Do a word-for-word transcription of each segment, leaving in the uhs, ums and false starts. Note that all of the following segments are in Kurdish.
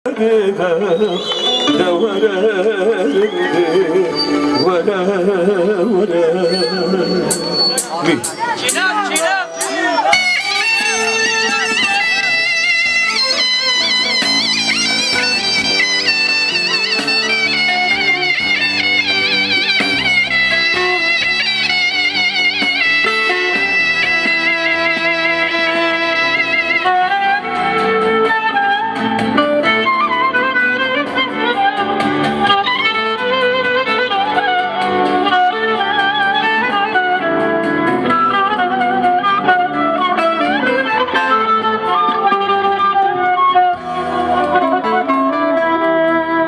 De were, de were, were, were. Vî.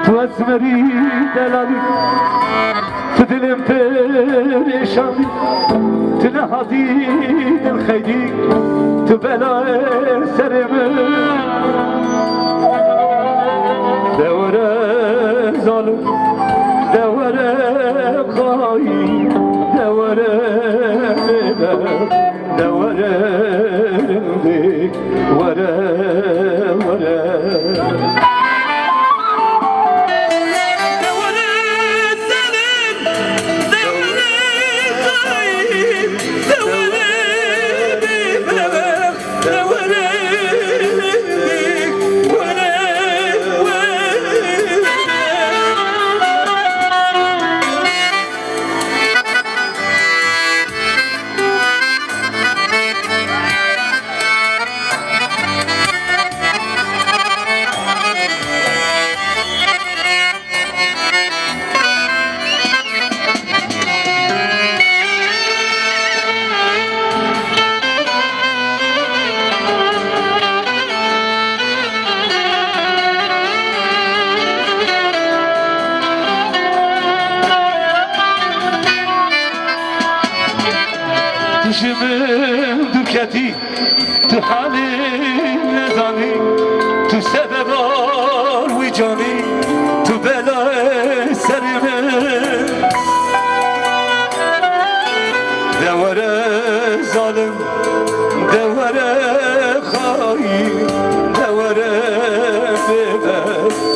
Tu esmerî delalî, tu dilê min perêşan dî, tu nehatî dilxeyrî, tu belayê serê min. De were zalim, de were xayîn, de were bêbext. De were rindî, were, were. Tu ji min dûr ketî, tu halê nezanî, tu sebeba wî canî, tu belayê serê min. De were zalim, de were xayîn, de were bêbest.